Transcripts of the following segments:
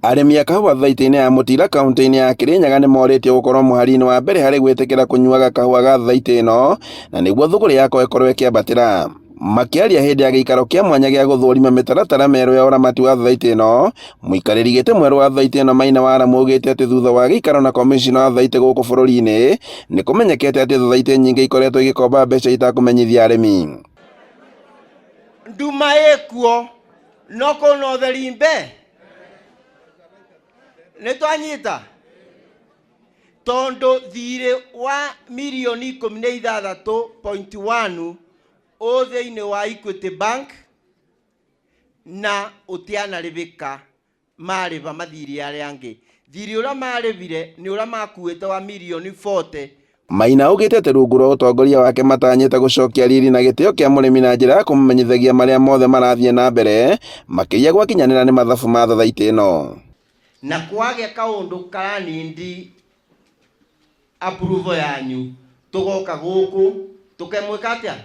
Arĩmi a kahũa thitĩ-inĩ ya Mũtira kauntĩ-inĩ ya Kĩrĩnyaga nĩ morĩtio gũkorwo mũhari-inĩ wa mbere harĩ gwĩtĩkĩra kũnyuaga kahũa ga thaitĩ ĩno na nĩguo thũgũrĩ yako ĩkorwo ĩkĩambatĩra. Makĩaria hĩndĩ ya gĩikaro kĩa mwanya gĩa gũthũrima mĩtaratara mĩerũ ya ũramati wa thaitĩ ĩno, mũikarĩri gĩtĩ mwerũ wa thaitĩ ĩno Maina wa Aramu augĩte atĩ thutha wa gĩikaro na komicina wa thaitĩ gũkũ bũrũri-inĩ, nĩ kũmenyekete atĩ thaitĩ nyingĩ ikoretwo igĩkomba mbeca itakũmenyithia arĩmi. Nduma ĩkuo no kũna ũtheri mbe nĩ twanyita tondũ thirĩ wa mirioni 16.1 ũ thĩinĩ wa Equity Bank na ũtianarĩbĩka marĩba mathirĩ arĩa angĩ. Thirĩ ũrĩa marĩbire nĩ ũrĩa makuĩte wa mirioni 40. Maina augĩte atĩ rungu rwa ũtongoria wake matanyĩte gũcokia riri na gĩtĩo kĩa mũrĩmi na njĩra ya kũmũmenyithagia marĩa mothe marathiĩ na mbere makĩria gwakinyanĩra nĩ mathabu ma thothaitĩ ĩno. Na kwagĩa kaũndũ karanindi approval yanyu tugoka guku tukemwika atia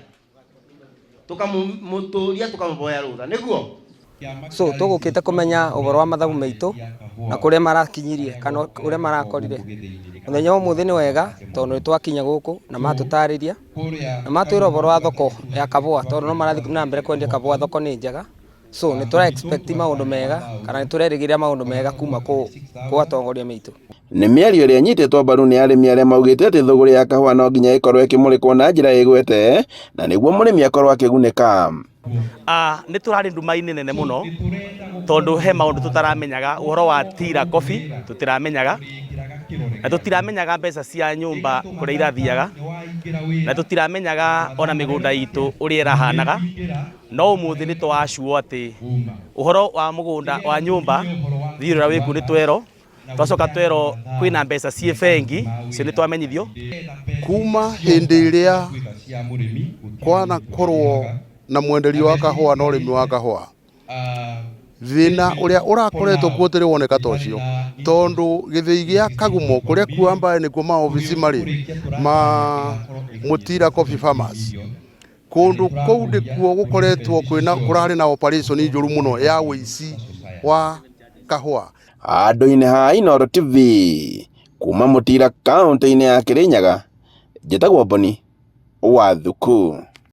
tukamuturia tukamuboya rutha niguo. So tũgũkĩte kũmenya ũhoro wa mathabu maitũ na kũrĩa marakinyirie kana ũrĩa marakorire. Mũthenya wa ũmũthĩ nĩ wega tondũ nĩ twakinya gũkũ na matũtarĩria na matwĩra ũhoro wa thoko ya kabũa tondũ no marathiĩ na mbere kwendia kabũa, thoko nĩ njega. So nĩ tũra expect maũndũ mega kana nĩ tũrerĩgĩrĩra maũndũ mega kuma kũ atongoria maitũ. Nĩ mĩario ĩrĩa ĩnyitĩtwo mbaru nĩ arĩmi arĩa maugĩte atĩ thũgũrĩ ya kahũa no nginya ĩkorwo ĩkĩmũrĩkwo na njĩra ĩgwete na nĩguo mũrĩmi akorwo akĩgunĩka. Nĩ tũrarĩ nduma-inĩ nene mũno tondũ he maũndũ tũtaramenyaga ũhoro wa Tira Coffee tũtiramenyaga na tũtiramenyaga mbeca cia nyũmba kũrĩa irathiaga na tũtiramenyaga ona mĩgũnda itũ ũrĩa ĩrahanaga. No ũmũthĩ nĩ twacuo atĩ ũhoro wa mũgũnda wa nyũmba thirĩ ũrĩa wĩkuo nĩ twerwo, twacoka twerwo kwĩna mbeca ciĩ bengi, icio nĩ twamenyithio. Kuma hĩndĩ ĩrĩa kwanakorwo na mwenderio wa kahũa na ũrĩmi wa kahũa, thĩna ũrĩa ũrakoretwo kuo ũtarĩ woneka ta ũcio, tondũ gĩthĩi gĩa Kagumo kũrĩa Kuambae nĩkuo maobici marĩ ma Mũtira Coffee Farmers, Kũndũ kũu nĩkuo gũkoretwo kwĩna kũrarĩ na operation njũru mũno ya ũici wa kahũa. Handũ-inĩ ha Inooro TV, kuma Mũtira kaũntĩ-inĩ ya Kĩrĩnyaga, njĩtagwo Boni wa Thuku.